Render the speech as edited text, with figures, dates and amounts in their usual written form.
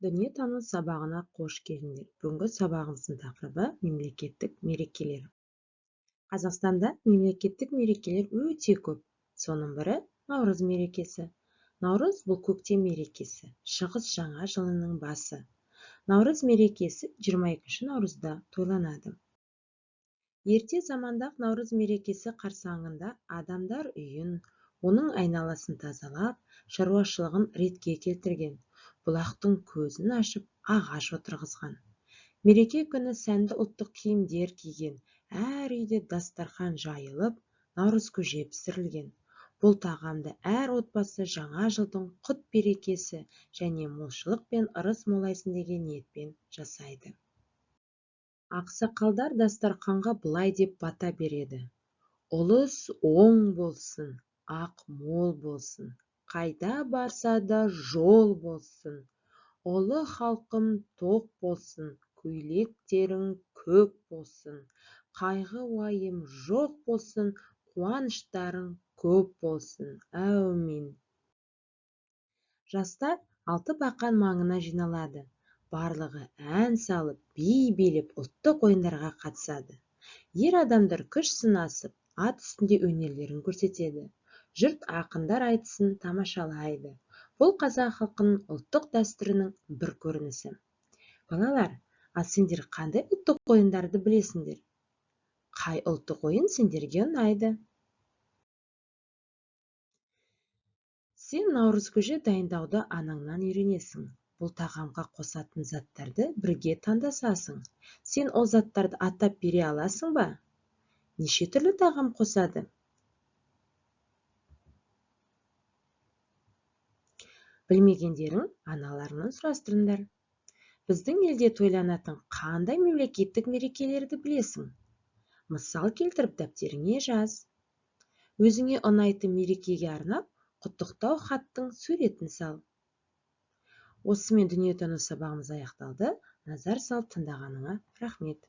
Дүниетану сабағына қош келдіңдер. Бүгінгі сабағымыздың тақырыбы мемлекеттік мерекелер. Қазақстанда мемлекеттік мерекелер өте көп. Соның бірі Наурыз мерекесі. Наурыз бұл көктем мерекесі, шығыс жаңа жылының басы. Наурыз мерекесі 22 наурызда тойланады. Ерте заманда Наурыз мерекесі қарсаңында адамдар үйін, оның айналасын тазалап, шаруашылығын ретке келтірген, бұлақтың көзін ашып, ағаш отырғызған. Мереке күні сәнді ұлттық киімдер киген, әр үйде дастархан жайылып, наурыз көже пісірілген. Бұл тағамды әр отбасы жаңа жылдың құт берекесі және молшылық пен ырыс молайсын деген ниетпен жасайды. Ақсақалдар дастарханға былай деп бата береді: Ұлыс оң болсын, ақ мол болсын, қайда барса да жол болсын, ұлы халқым тоқ болсын, көйлектерің көк болсын, қайғы-уайым жоқ болсын, қуаныштарың көп болсын. Әумин. Жастар алты бақан маңына жиналады. Барлығы ән салып, би билеп, ұлттық ойындарға қатысады. Ер адамдар күш сынасып, ат үстінде өнерлерін көрсетеді. Жұрт ақындар айтысын тамашалайды. Бұл қазақ халқының ұлттық дәстүрінің бір көрінісі. Балалар, ал сендер қандай ұлттық ойындарды білесіңдер? Қай ұлттық ойын сендерге ұнайды? Сен наурыз көже дайындауды анаңнан үйренесің. Бұл тағамға қосатын заттарды бірге таңдасасың. Сен ол заттарды атап бере аласың ба? Неше түрлі тағам қосады? Білмегендерің аналарыңнан сұрастырыңдар. Біздің елде тойланатын қандай мемлекеттік мерекелерді білесің? Мысал келтіріп дәптеріңе жаз. Өзіңе ұнайтын мерекеге арнап құттықтау хаттың суретін сал. Осымен дүниетану сабағымыз аяқталды. Назар салып тыңдағаныңа рахмет.